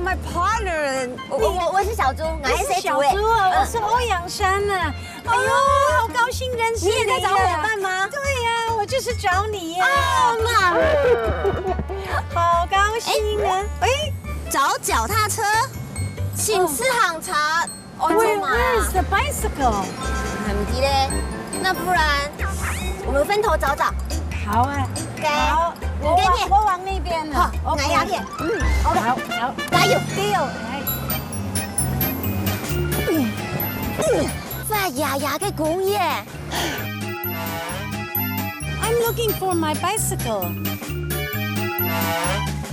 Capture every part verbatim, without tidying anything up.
My partner，我我我是小豬，我是小豬啊，我是欧阳珊啊。哎呦，好高兴认识你。你也在找我伙伴吗？对呀，我就是找你呀。哦，妈，好高兴啊！哎，找脚踏车，请自行车。哦，Where 怎么啊？Where is the bicycle？很低嘞，那不然我们分头找找。好啊，OK，好，我往我往那边了。好，OK，拿鸦片。嗯，OK，好，好，加油，加油，来。嗯，嗯，发芽芽个公园。I'm looking for my bicycle。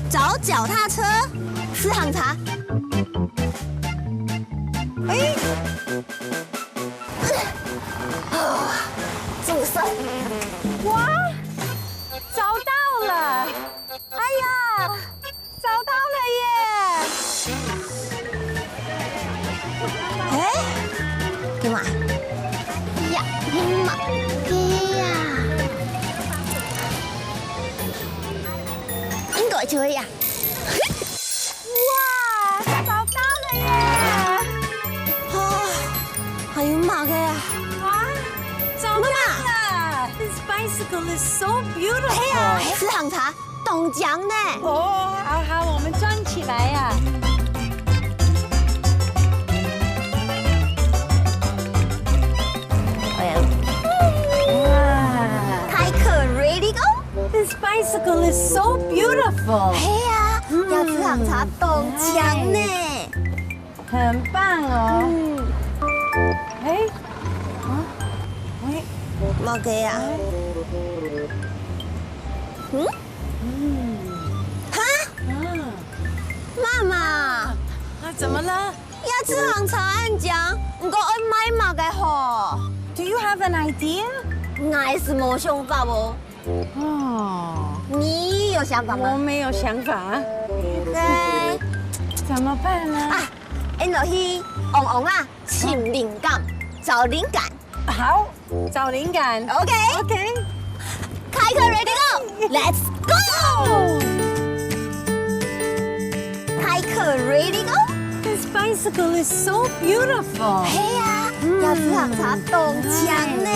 找脚踏车，自行车。哎，啊，这么酸。哇，找到了！哎呀，找到了耶！哎，干嘛？呀，妈个呀！应该就会呀。 哇，找到了耶！啊，还有么个啊？啊，找到了！This bicycle is so beautiful。哎呀，自行车，当靚呢。哦，好好，我们转起来呀。哎呀，哇，开课 ready go。 This bicycle is so beautiful。系啊，嗯，这自行车当靚呢。很棒哦。嗯。哎，啊，哎，么个啊？嗯？嗯。哈？啊。妈妈。啊，怎么了？ 呀，自行车恁靚，毋过愛買麼个好？Do you have an idea？𠊎係無想法哦。哦，你有想法吗？我没有想法。OK。怎么办呢？啊，恁落去旺旺啊，寻灵感，找灵感。好，找灵感。OK。OK。开课 ready go，Let's go！开课 ready go。This bicycle is so beautiful。系啊，嗯，这自行车当靚呢。